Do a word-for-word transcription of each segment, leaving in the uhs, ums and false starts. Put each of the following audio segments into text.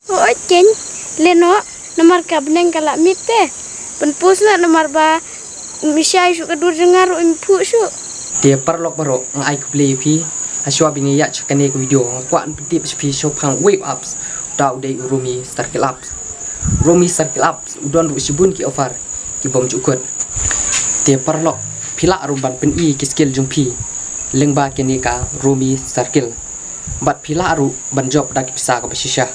Hooid kein, leh noh, namar ka bneng ka la miet te. Pynpus noh namar ba ym shai shuh ka dur jong nga ruh ym phuh shuh. Te paralok baroh, nga ai khublei ïa phi. Hashwa ban ïa ïaid sha kane ka video, nga kwah ban pyntip sha phi shaphang uwei u apps, uta u dei u Rumi Circle Apps. Rumi Circle Apps u don ruh shibun ki offer ki bym ju kut. Te paralok, phi lah ruh ban pyni ki skill jong phi lyngba kane ka Rumi Circle. Bad phi lah ruh ban jop da ki pisa kaba shisha.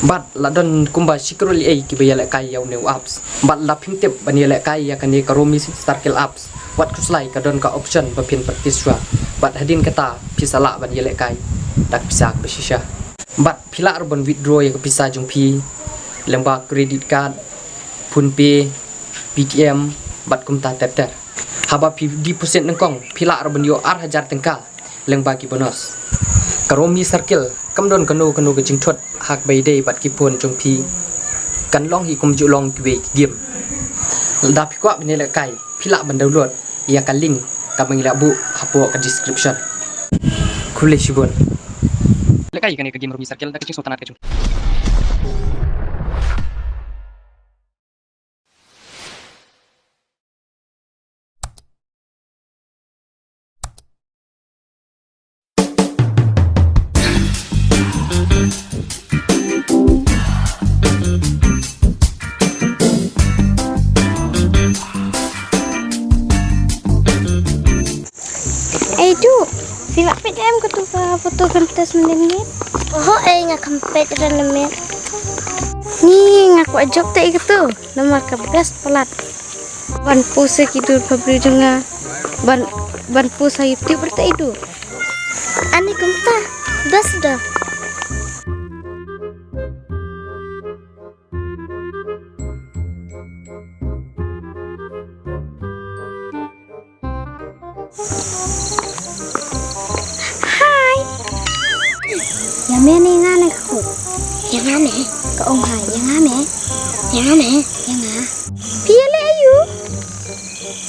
Bad la don kumba shi klur liei kiba ïalehkai ïa une u apps. Bad la phim tip ban ïalehkai ïa kane ka Rumi Circle Apps, wat khuslai, ka don ka option ba phin practice shuwa. Bad hadien kata phi sa lah ban ïalehkai da ki pisa kaba shisha. Bad phi lah ruh ban withdraw ïa ka pisa jong phi lyngba credit card, PhonePe, Paytm, bad kumta ter ter. Haba phi deposit nyngkong, phi lah ruh ban ïoh ar hajar tyngka lyngba ki bonus. Ka Rumi Circle kam don kano kano ka jingthut ha kaba ïadei bad ki phone jong phi. Kan long hi kum ju long kiwei ki game. Lada phi kwah ban ïalehkai, phi lah ban download ïa ka link kaba ngi la buh hapoh ka description. Khublei shibun. Lehkai ïa kane ka game Rumi Circle da ka jingsngewtynnat ka jong. Ei Duh, phi lah peit em katu ka photo contest mynnin miet? Oho ei, nga khlem peit re mynnin miet. Ni nga kwah jop te ïa katu, namar ka best palat. Ban post ha ki dur pha briew jong nga. Ban, ban post ha YouTube re te ïa Duh. Ani kumta, best da. Hi. Ïa me ne ïa nga ne ka khun? Ïa nga ne. Ka ong hi ïa nga ne. Ïa nga ne. Ïa nga. Phi ïaleh aïu?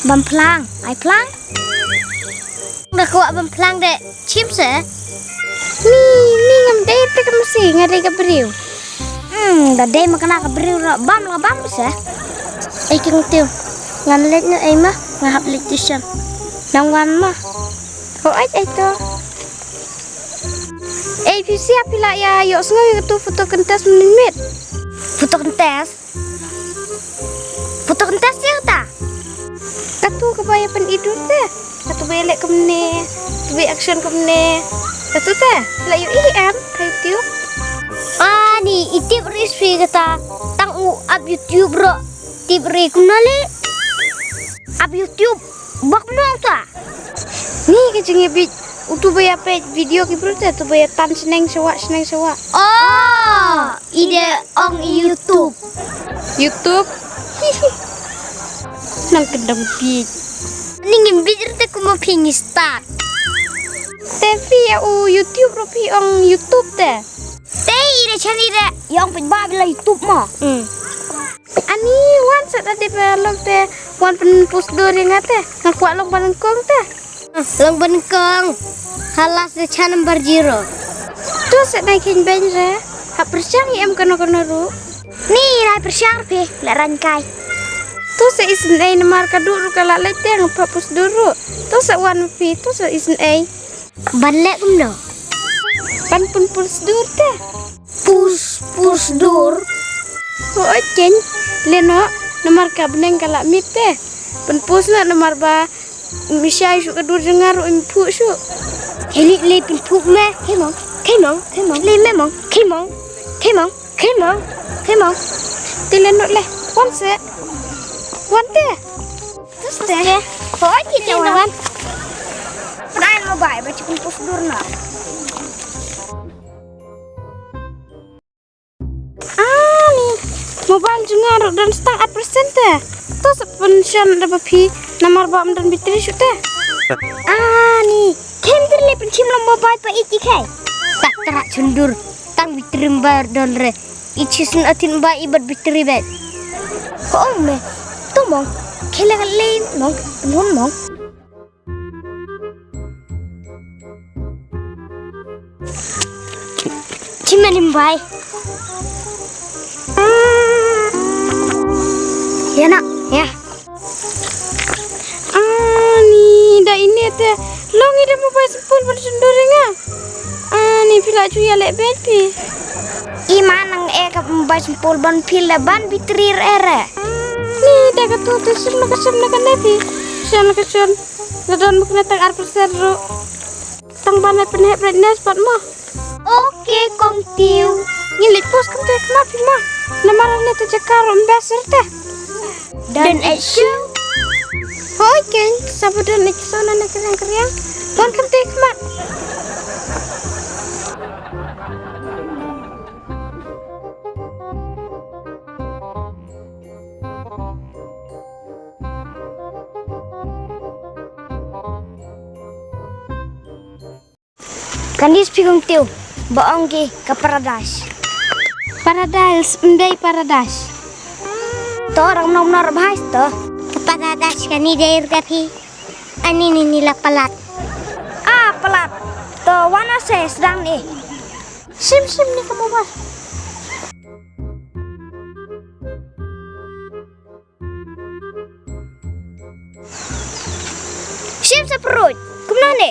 Ban phlang. Ai phlang? Nga kwah ban phlang de. Chim se. Ni, ni ngam dei te ka masi, nga dei ka briew. Hmm, da dei ma kane ka briew ruh bam la bam se. Ei King Tiew, ngan leit noh ei ma, nga hap leit tuition. Nang wan ma. Hooid ei to. Ei phi sngewsih phi lah ïa ïohsngew ïa katu photo contest mynnin miet? Photo contest? Photo contest ïa kata? Katu kaba ïa pynithuh te. Katu ba ïaleh kumne, katu ba ïa action kumne. Katu te, la ïohi em ha YouTube? Ani, i tip ris phi kata, tang u ap YouTube ruh tip ri kumno leh. Ap YouTube, bak kumno uta? Ni ka jingïabit, utu ba ïa peit video ki briew te, utu ba ïa tan shneng shuwa, shneng shuwa. Oh, i dei ong YouTube. YouTube. Nang kyndong bit. Ni ngim bit rte kumno phi ngi start. Te phi ïa u YouTube ruh phi ong YouTube te. Te i dei channel i dei ïa ong peit ba bila YouTube mo. Hmm. Ani wan sa da dei ba long te wan pynpost dur ïa nga te. Nga kwah long ba nyngkong te. Long ba nyngkong. Halas de cha number zero. To sa dei khein beiñ re. Hap pyrshang ïa em kano kano ruh. Ni nai pyrshang phi la rang kai. To sa isynei namar ka dur ruh ka la leit te nga pha post dur ruh. To sa wan phi to sa isynei. Ban leh kumno? Ban pynpost dur te. Post, post dur. Hooid kein, leh noh, namar ka bneng ka la miet te. Pynpost noh namar ba ym shai shuh ka dur jong nga ruh ym phuh shuh. Hei leh leh pynphuh me, hei mong, hei mong, hei mong. Leh me mong, hei mong, hei mong, hei mong, hei mong. Te leh noh leh, wan se. Wan te. Tus te. Hooid ki te wan. Pynai mo bai ba chipun pus dur na. Ani, mobile jong nga ruh don stang at percent te. To sa pynshon da ba phi namar ba ym don battery shuh te. Ani, khem ter le pynchim long mobile pa iki khai. Tak trak chundur, tang battery mba don re. Ichi sun atin mba i bat battery bet. Ko ong me, to mong, khela le mong, ngun mong. Chimen im bai. Ïa na, ïa. Ani, da ine te long i da mobile sempul ban sendor nga. Ani, phi la ju ïaleh beit phi. I ma nang e ka mobile sempul ban phi la ban bitri re re. Ni da ka tu te sim na ka sim na ka ne phi. Sim na ka sim. La don muk na tak ar persen ru. Tang ban ai pynheh brightness pat mo. Okay, Kong Tiu. Ngi leit pos kam te khmat phi mo. Namar ne te jakar ym bes te. Don action. Hoi ken, sabo don action na kriang kriang. Don kam te khmat. Kan dis pigong tiu ba ong ki ka paradise. Paradise, mdei paradise. To rang nom nor bahas to. Ka paradise kani dei ka phi. Ani ni ni la palat. Ah, palat. To wana se sedang ni. Sim sim ni ka mobile. Sim sa perut. Kumno ne?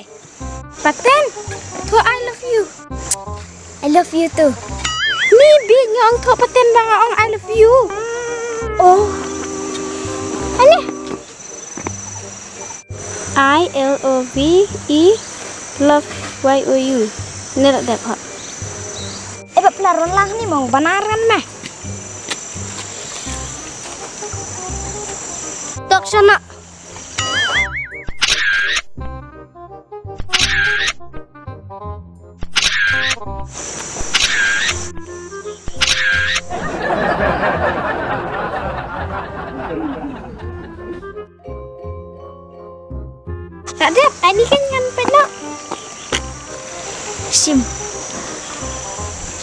Paten. Tho I love you. I love you too. Ni bi nga ong tho paten ba nga ong I love you. Oh. Ani. I L O V E love Y O U. Ni rak dep hot. Eh, ba pla ron lang ni mo banar kan meh. Tok sana. Tak dep, ani kan ngan pynlok. Sim.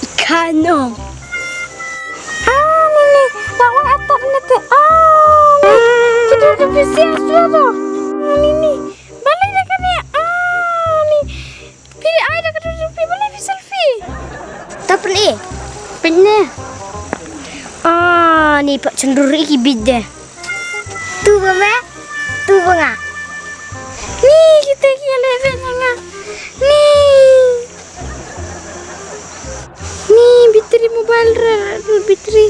Ikano. Ah, ni ni. Nak wang atap ni tu. Ah, ni. Kita tu bisi asu tu. Ah, ni ni. Balai dah kan ni. Ah, ni. Pili ai dah kata tu pi balai pi selfie. Tak pernah. Pernah. Ah, ni pak cendur iki bid deh. Tu ba me, tu ba nga. Ni kita ki leh bit nga. Ni. Ni battery mobile re, re battery.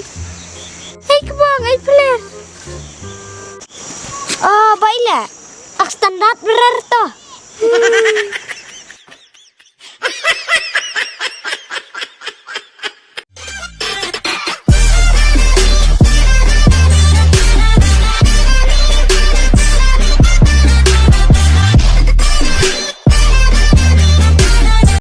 Ai kebang, ai peler. Oh, baik lah. Ak standard berer to.